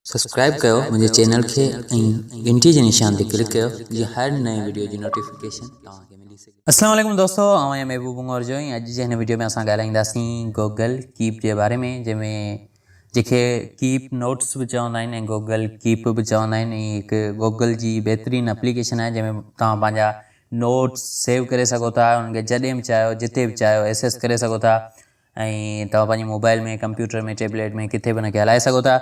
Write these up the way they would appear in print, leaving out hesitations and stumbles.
Subscribe ڪيو منهنجي channel کي ۽ گهنٽي جي نشان تي ڪلڪ ڪيو جيئن هر نئين وڊيو جي نوٽيفڪيشن توهان کي ملي سگهي. السلام عليڪم دوستو آئون آهيان محبوب هڱورجو ۽ اڄ جي هن وڊيو ۾ اسان ڳالهائينداسين گوگل ڪيپ جي باري ۾ جنهن ۾ جنهن کي ڪيپ نوٽس به چوندا آهن ۽ گوگل ڪيپ به چوندا آهن ۽ هڪ گوگل جي بهترين اپليڪيشن آهي جنهن ۾ توهان پنهنجا نوٽس سيو ڪري سگهو ٿا انهن کي جڏهن به چاهيو جتي به چاهيو ايسيس ڪري سگهو ٿا ۽ توهان پنهنجي موبائل ۾ ڪمپيوٽر ۾ ٽيبليٽ ۾ ڪٿي به ان کي هلائي سگهو ٿا.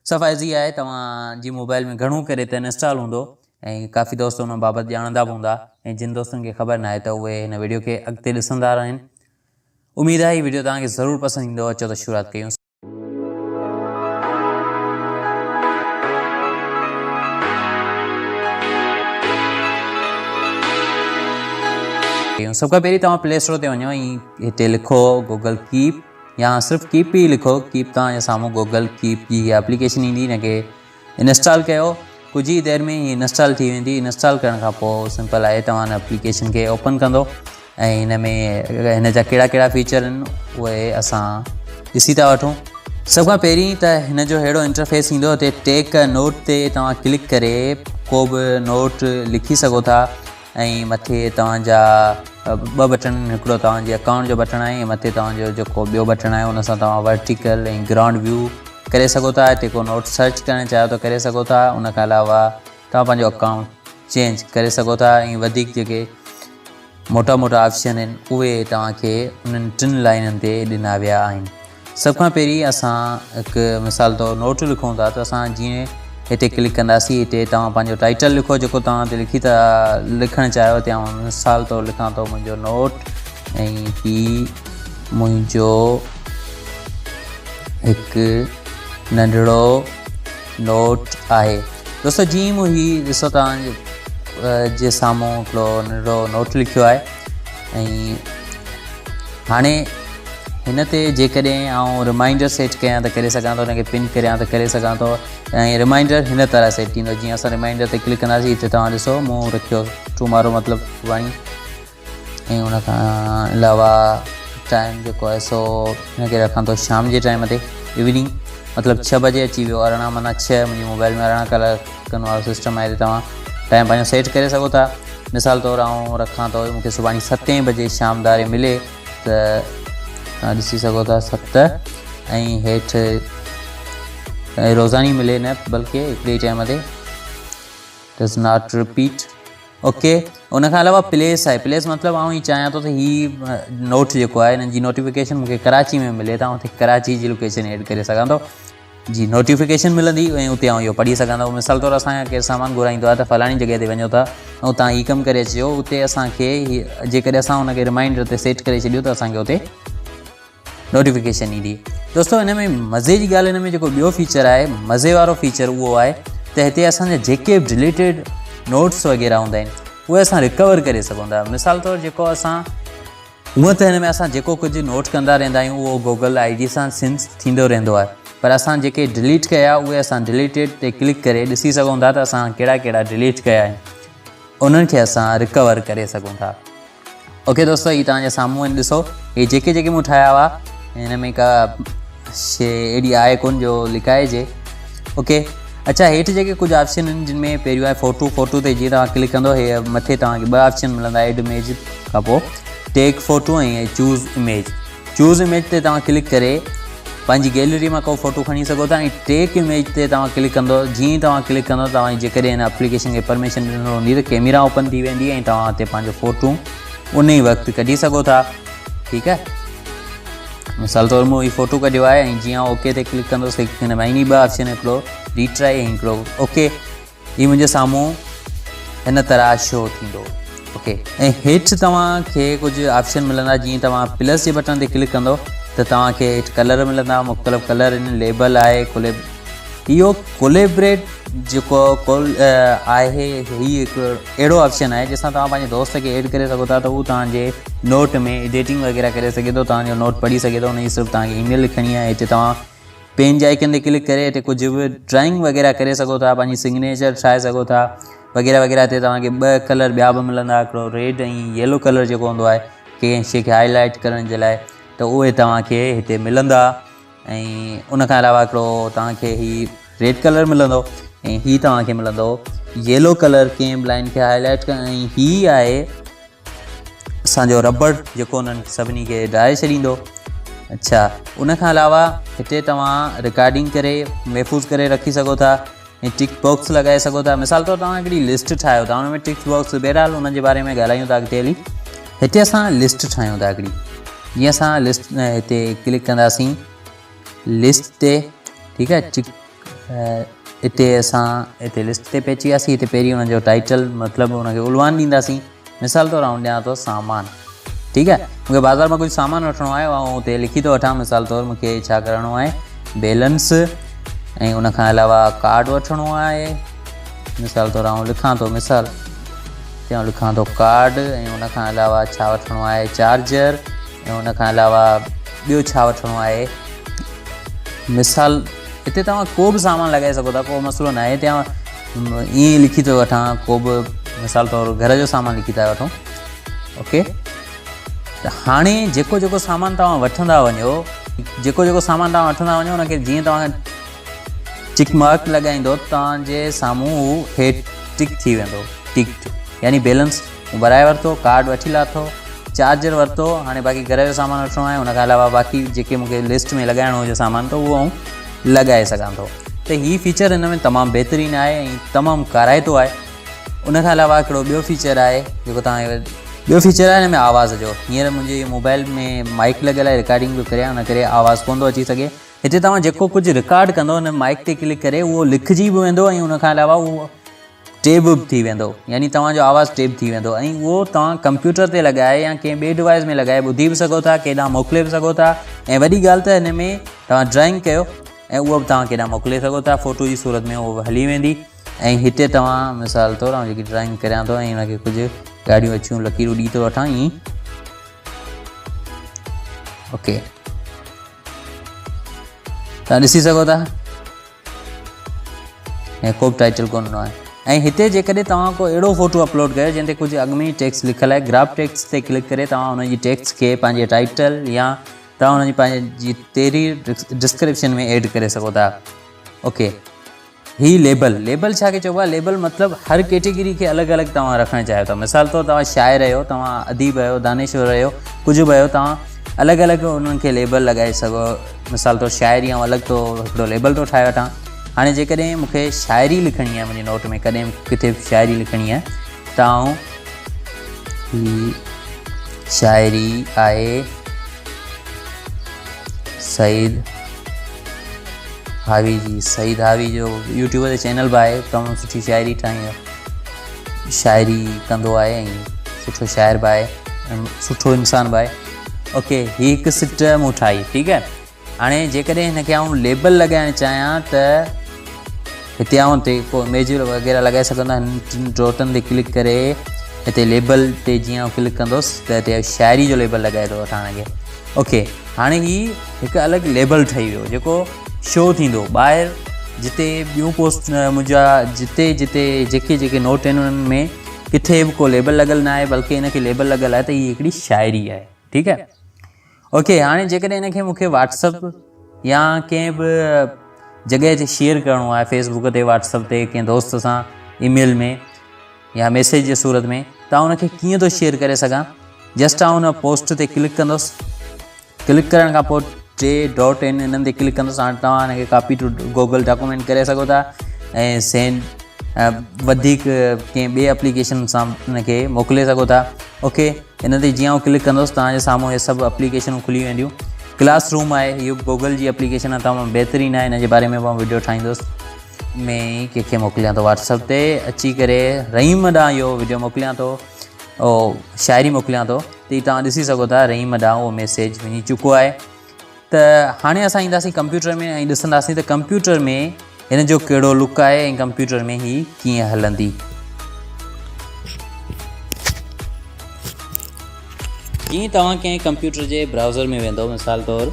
صفا ايزي آهي توهان جي موبائل ۾ گهڻو ڪري ته انسٽال هوندو ۽ ڪافي دوست ان بابت ڄاڻندا به هوندا ۽ جن دوستن کي خبر ناهي ته اهي هن ويڊيو کي اڳتي ڏسندا رهن. اميد آهي هي ويڊيو توهان کي ضرور پسند ايندو اچو ته شروعات ڪيون. سڀ کان پهرين توهان پلي اسٽور تي وڃو ۽ هتي لکو گوگل ڪيپ يا صرف ڪيپ ئي لکو ڪيپ توهان جي سامهون گوگل ڪيپ جي هي اپليڪيشن ايندي هن کي انسٽال ڪيو ڪجهه ئي دير ۾ هي انسٽال ٿي ويندي انسٽال ڪرڻ کان پوء سمپل آهي توهان هن اپليڪيشن کي اوپن ڪندو ۽ هن ۾ هن جا ڪهڙا ڪهڙا فيچر آهن اهي اسان ڏسي ٿا وٺون سڀ کان پهرين ته هن جو اهڙو انٽرفيس ايندو هتي ٽيڪ نوٽ تي توهان ڪلڪ ڪري ڪو به نوٽ لکي سگهو ٿا ۽ مٿي توهان جا ٻه بٽڻ هڪڙو توهان جي اڪائونٽ جو بٽڻ آهي ۽ مٿي توهان جو جيڪو ٻيو بٽڻ آهي ان سان توهان ورٽيڪل ۽ گرائونڊ ويو ڪري سگهو ٿا هتي ڪو نوٽ سرچ ڪرڻ چاهيو ته ڪري سگهو ٿا ان کان علاوه توهان پنهنجو اڪائونٽ چينج ڪري سگهو ٿا ۽ وڌيڪ جيڪي موٽا موٽا آپشن آهن اهي توهان کي انهن ٽن لائنن تي ڏنا ويا آهن سڀ کان پهرين اسان هڪ مثال طور نوٽ لکون ٿا ته اسان جيئن هتي ڪلڪ ڪنداسين هتي توهان پنهنجو ٽائيٽل لکو جيڪو توهان هتي لکي ٿا لکڻ چاهيو هتي آئون مثال طور لکان ٿو منهنجو نوٽ ۽ هي منهنجو هڪ ننڍڙو نوٽ آهي دوستو جيئن مون هي ڏسو توهان جي سامهون هڪڙو ننڍڙو نوٽ لکيو آهي ۽ هاڻي هن تي جيڪڏهن آئون رمائنڊر سيٽ ڪيان ته ڪري سگهان ٿو هن کي پن ڪريان ته ڪري سگهان ٿو ۽ رمائنڊر هن طرح سيٽ ٿيندو جيئن اسان رمائنڊر تي ڪلڪ ڪنداسين هتي توهان ڏسو مون رکيو ٽومارو مطلب سڀاڻي ۽ ان کان علاوه ٽائيم جيڪو آهي سو هن کي رکان ٿو شام جي ٽائيم تي ايوننگ مطلب ڇهه بجي اچي ويو ارڙهن معنيٰ ڇهه منهنجي موبائل ۾ ارڙهن ڪلاڪن وارو سسٽم آهي توهان ٽائيم پنهنجو سيٽ ڪري سگهو ٿا مثال طور آئون رکان ٿو مونکي سڀاڻي ستين بجي شام ڌاري ملي ته توهان ڏسي سگهو ٿا ست ۽ هيٺ روزاني ملي نه بلڪه هڪڙي ٽائيم تي ڊز not repeat okay ان کان علاوه پليس آهي پليس مطلب آئون هي چاهيان ٿو ته هي نوٽ جيڪو آهي هن جي نوٽيفڪيشن مونکي ڪراچي ۾ ملي ته آئون اتي ڪراچي جي لوڪيشن ايڊ ڪري سگهان ٿو جي نوٽيفڪيشن ملندي ۽ اتي آئون اهو پڙهي سگهان ٿو مثال طور اسان کي ڪير سامان گهرائيندو آهي ته فلاڻي جڳهه تي وڃو ٿا ۽ اتان هي ڪم ڪري اچجو اتي اسانکي جيڪڏهن اسان ان کي رمائنڊر تي سيٽ ڪري ڇڏيو ته اسانکي اتي نوٽيفڪيشن ايندي. دوستو ان ۾ مزي جي ڳالهه ان ۾ جيڪو ٻيو فيچر آهي مزي وارو فيچر اهو آهي ته هتي اسان جا جيڪي به ڊليٽيڊ نوٽس وغيره هوندا آهن اهي اسان ريڪور ڪري سگهون ٿا مثال طور جيڪو اسان هونء ته هن ۾ اسان جيڪو ڪجهه نوٽ ڪندا رهندا آهيون اهو گوگل I D سان سنس ٿيندو رهندو آهي پر اسان جيڪي ڊليٽ ڪيا اهي اسان ڊليٽيڊ تي ڪلڪ ڪري ڏسي سگهون ٿا ته اسان ڪهڙا ڪهڙا ڊليٽ ڪيا آهن انهن کي اسان ريڪور ڪري سگهون ٿا. اوڪي دوستو هي توهان جي سامهون آهن ڏسو هي جيڪي جيڪي مون ٺاهيا هئا هن ۾ ڪا شي اهڙي آهي ڪون جو لڪائجي اوڪي اچھا هيٺ جيڪي ڪجهه آپشن آهن جن ۾ پهريون آهي فوٽو فوٽو تي جيئن توهان ڪلڪ ڪندو هي مٿي توهان کي ٻه آپشن ملندا ايڊ اميج کان پوء take photo ۽ choose image choose image تي توهان ڪلڪ ڪري پنهنجي گيلري مان ڪو فوٽو کڻي سگهو ٿا ۽ ٽيڪ اميج تي توهان ڪلڪ ڪندو جيئن ئي توهان ڪلڪ ڪندو توهان جيڪڏهن هن اپليڪيشن کي پرميشن ڏنل هوندي ته ڪيميرا اوپن ٿي ويندي ۽ توهان هتي پنهنجو فوٽو ان ئي وقت ڪڍي سگهو ٿا ٺيڪ آهي مثال طور مون هي فوٽو ڪڍيو آهي ۽ جيئن اوڪي تي ڪلڪ ڪندوس هن ۾ ٻه آپشن هڪڙو ريٽرائي ۽ هڪڙو اوڪي هي منهنجي سامهون هن طرح شو ٿيندو اوڪي ۽ هيٺ توهان کي ڪجهه آپشن ملندا جيئن توهان پلس جي بٽڻ تي ڪلڪ ڪندو ته توهان کي هيٺ ڪلر ملندا مختلف ڪلر آهن ليبل آهي ڪوليب اهو ڪوليبريٽ جيڪو ڪول آهي هي هڪ اهڙو آپشن آهي جنهن سان توهان پنهنجي دوست کي ايڊ ڪري سگهو ٿا ته هو توهان جي نوٽ ۾ ايڊيٽنگ وغيره ڪري سگهي ٿو توهان جو نوٽ پڙهي سگهي ٿو ان جي صرف توهان کي ايميل لکڻي آهي هتي توهان پين جي آئيڪن تي ڪلڪ ڪري هتي ڪجهه به ڊرائنگ وغيره ڪري سگهو ٿا پنهنجي سگنيچر ٺاهي سگهو ٿا وغيره وغيره هتي توهان کي ٻه ڪلر ٻيا به ملندا هڪڙو ريڊ ۽ يلو ڪلر جيڪو هوندو آهي ڪنهن شي کي هائي لائيٽ ڪرڻ جي لاء ته اهي توهان کي هتي ملندا ۽ ان کان علاوه هڪڙو توهان کي هي ريڊ ڪلر ملندو ۽ هي توهان کي ملندو ييلو ڪلر ڪنهن به لائن کي هائي لائيٽ ڪرڻ ۽ هي آهي اسان جو ربڙ جيڪو انهن سڀني کي ڊاهي ڇڏيندو. اڇا ان کان علاوه هتي توهان رڪارڊنگ ڪري محفوظ ڪري رکي سگهو ٿا ۽ ٽڪ باڪس لڳائي سگهو ٿا. مثال طور توهان هڪڙي لسٽ ٺاهيو ٿا ان ۾ ٽڪ باڪس، بهرحال ان جي باري ۾ ڳالهايون ٿا اڳتي هلي. هتي اسان لسٽ ٺاهيون ٿا هڪڙي، جيئن اسان لسٽ هتي ڪلڪ ڪنداسين لسٽ تي، ٺيڪ آهي، چڪ هتي اسان هتي لسٽ تي پهچي وياسين. هتي پهرين ان جو ٽائيٽل مطلب ان کي عنوان ڏينداسين. مثال طور آئون ڏيان ٿو سامان، ٺيڪ آهي، مونکي بازار مان ڪجهه سامان وٺڻو آهي، آئون اتي لکي ٿو وٺان. مثال طور مونکي ڇا ڪرڻو آهي، بيلنس ۽ ان کان علاوه ڪارڊ وٺڻو آهي. مثال طور آئون لکان ٿو، مثال تي آئون لکان ٿو ڪارڊ ۽ ان کان علاوه ڇا وٺڻو آهي، چارجر ۽ ان کان علاوه ٻيو ڇا وٺڻو آهي. مثال هتي توهان ڪو به سامان لڳائي سگهو ٿا، ڪو مسئلو ناهي. هتي آئون ائين ئي لکي ٿو وٺان ڪو به مثال طور گهر جو سامان لکي ٿا وٺون. اوڪي، ته هاڻي جيڪو جيڪو سامان توهان وٺندا وڃو، جيڪو جيڪو سامان توهان وٺندا وڃو ان کي جيئن توهان چڪ مارڪ لڳائيندو توهان جي سامهون هو هيٺ ٽڪ ٿي ويندو، ٽڪ يعني بيلنس ڀرائي ورتو، ڪارڊ وٺي لاٿو، چارجر ورتو، هاڻي باقي گهر جو سامان وٺڻو آهي، ان کان علاوه باقي جيڪي مونکي لسٽ ۾ لڳائڻو هجي سامان ته اهو آئون لڳائي سگهان ٿو. ته هي فيچر هن ۾ تمام بهترين آهي ۽ تمام ڪارائتو آهي. ان کان علاوه هڪڙو ٻيو فيچر آهي جيڪو توهان ٻيو فيچر آهي هن ۾ آواز جو. هينئر منهنجي موبائل ۾ مائڪ لڳل آهي، رڪارڊنگ پيو ڪريان، ان ڪري آواز ڪونه ٿو اچي سگهي. هتي توهان جيڪو ڪجهه رڪارڊ ڪندو ان مائڪ تي ڪلڪ ڪري اهو لکجي به ويندو ۽ ان کان علاوه اهو ٽيب به ٿي ويندو، يعني توهان جو آواز ٽيب ٿي ويندو ۽ اهو توهان ڪمپيوٽر تي لڳائي يا ڪنهن ٻئي ڊوائيس ۾ لڳائي ٻڌي به سگهو ٿا، ڪيڏانهن موڪلي به سگهو ٿا. ۽ وڏي ڳالهه ته هن ۾ توهان ڊرائنگ ڪيو ۽ اهو به توهان ڪيڏانهن موڪلي سگهو ٿا، فوٽو جي صورت ۾ اهو به هلي ويندي. ۽ هتي توهان مثال طور آئون جيڪي ڊرائنگ ڪريان ٿو ۽ هن کي ڪجهه ڳاڙهيون اڇيون لڪيرون ڏئي ٿو وٺان ائين. اوڪي، توهان ڏسي سگهو ٿا ۽ ڪو به ٽائيٽل ڪونه ڏنو آهي. ۽ هتي جيڪڏهن توهان ڪو اهڙو فوٽو اپلوڊ ڪيو جنهن تي ڪجهه اڳ ۾ ئي ٽيڪسٽ لکيل آهي، گراف ٽيڪسٽ تي ڪلڪ ڪري توهان ان جي ٽيڪسٽ کي پنهنجي ٽائيٽل يا توهان ان جي پنهنجي تحرير ڊسڪرپشن ۾ ايڊ ڪري سگهو ٿا. اوڪي، هي ليبل، ليبل ڇا کي چئبو آهي؟ ليبل مطلب هر ڪيٽيگري کي الڳ الڳ توهان رکڻ چاهيو ٿا. مثال طور توهان شاعر آهيو، توهان اديب آهيو، دانشور آهيو، ڪجهه به آهيو، توهان الڳ الڳ انهن کي ليبل لڳائي سگهو. مثال طور شاعري آئون الڳ ٿو هڪڙو ليبل ٿو ٺاهي وٺان. هاڻي جيڪڏهن مون کي شاعري لکڻي آهي، منهنجي نوٽ ۾ ڪڏهن ڪٿي به شاعري لکڻي آهي ته آئون هي شاعري آهي سعيد هاوي جي، سعيد هاوي جو يوٽيوب تي چينل به آهي، تمام سٺي شاعري ٺاهي شاعري ڪندو آهي ۽ سٺو شاعر به آهي ۽ سٺو انسان به آهي. اوڪي، هي هڪ سٽ مون ٺاهي، ٺيڪ آهي. هاڻي جيڪڏهن هن کي آئون ليبل لڳائڻ چاهيان ته هتي آئون هتي ڪو اميج وغيره لڳائي سگهندو آهيان. هن ٽن ڊاٽن تي ڪلڪ ڪري هتي ليبل تي جيئن آئون ڪلڪ ڪندس ته هتي شاعري جو ليبل لڳائي ٿو وٺان هن کي. اوڪي، هاڻي هي هڪ الڳ ليبل ٺهي ويو جيڪو شو ٿيندو ٻاهر، جتي ٻيون پوسٽ منهنجا جتي جتي جيڪي جيڪي نوٽ آهن انهن ۾ ڪٿي به ڪو ليبل لڳل نه آهي، بلڪه هن کي ليبل لڳل آهي ته هي هڪڙي شاعري آهي، ٺيڪ آهي. اوڪي، هاڻي جيڪڏهن هن کي مون کي واٽس اپ يا ڪنهن به جڳهه تي شيئر ڪرڻو آهي، فيس بڪ تي، واٽس اپ تي، ڪنهن دوست سان اي ميل ۾ يا ميسيج جي صورت ۾، ته آئون ان کي ڪيئن ٿو شيئر ڪري سگهان؟ جسٽ آئون ان پوسٽ تي ڪلڪ ڪندس، ڪلڪ ڪرڻ کان پوء ٽي ڊاٽ آهن انهن تي ڪلڪ ڪندس. هاڻي توهان هن کي ڪاپي ٽو گوگل ڊاڪومينٽ ڪري سگهو ٿا ۽ سينڊ وڌيڪ ڪنهن ٻئي اپليڪيشن سان ان کي موڪلي سگهو ٿا. اوڪي، ان تي جيئن آئون ڪلڪ ڪندس توهان جي سامهون اهي سڀ اپليڪيشنون کلي وينديون. ڪلاس روم آهي، اهو به گوگل جي اپليڪيشن آهي، تمام بهترين آهي، ان جي باري ۾ به آئون وڊيو ٺاهيندس. ۾ ئي ڪنهن کي موڪليان ٿو واٽس اپ تي اچي ڪري رحيم ڏانهن اهو وڊيو موڪليان ٿو، او شاعري موڪليان ٿو ته هي توهان ڏسي سگهو ٿا رحيم ڏانهن اهو ميسيج وڃي چڪو آهي. ته هاڻي اسان اينداسين ڪمپيوٽر ۾ ۽ ڏسنداسين ته ڪمپيوٽر ۾ هن جو ڪهڙو لڪ آهي ۽ ڪمپيوٽر ۾ هي ڪيئن هلندي. جيئن توهان ڪنهن ڪمپيوٽر جي برائوزر ۾ ويندو، مثال طور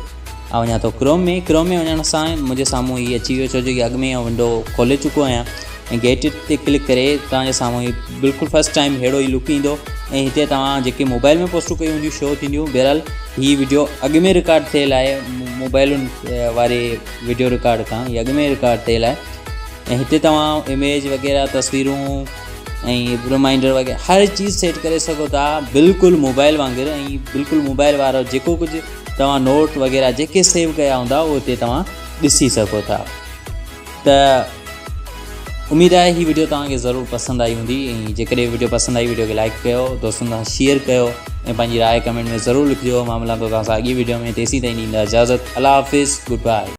آئون وڃان ٿو ڪروم ۾، ڪروم ۾ وڃڻ سان منهنجي سامهون هي اچي ويو، ڇو جو هي اڳ ۾ آئون ونڊو کولي چڪو آهيان ۽ گيٽ it تي ڪلڪ ڪري توهان جي سامهون هي بلڪل فرسٽ ٽائيم ههڙو ئي لڪ ايندو ۽ هتي توهان جيڪي موبائل ۾ پوسٽون ڪيون هونديون شو ٿينديون. بهرحال هي وڊيو اڳ ۾ رڪارڊ ٿيل آهي، موبائلن واري وڊيو رڪارڊ کان هي اڳ ۾ رڪارڊ ٿيل آهي. ۽ هتي توهان اميج وغيره تصويرون ۽ رمائنڊر وغيره هر چيز سيٽ ڪري سگهو ٿا بلڪل موبائل وانگر ۽ بلڪل موبائل وارو جيڪو ڪجهه توهان نوٽ وغيره جيڪي سيو ڪيا هوندا اهو هتي توهان ڏسي سگهو ٿا. ته اميد آهي هي وڊيو توهان کي ضرور پسند آئي هوندي ۽ جيڪڏهن وڊيو پسند آئي وڊيو کي لائڪ ڪيو، دوستن سان شيئر ڪيو ۽ پنهنجي راء ڪمينٽ ۾ ضرور لکجو. مان ملان ٿو توهان سان اڳي وڊيو ۾، تيسين تائين ڏيندا اجازت. الله حافظ، گڊ باء.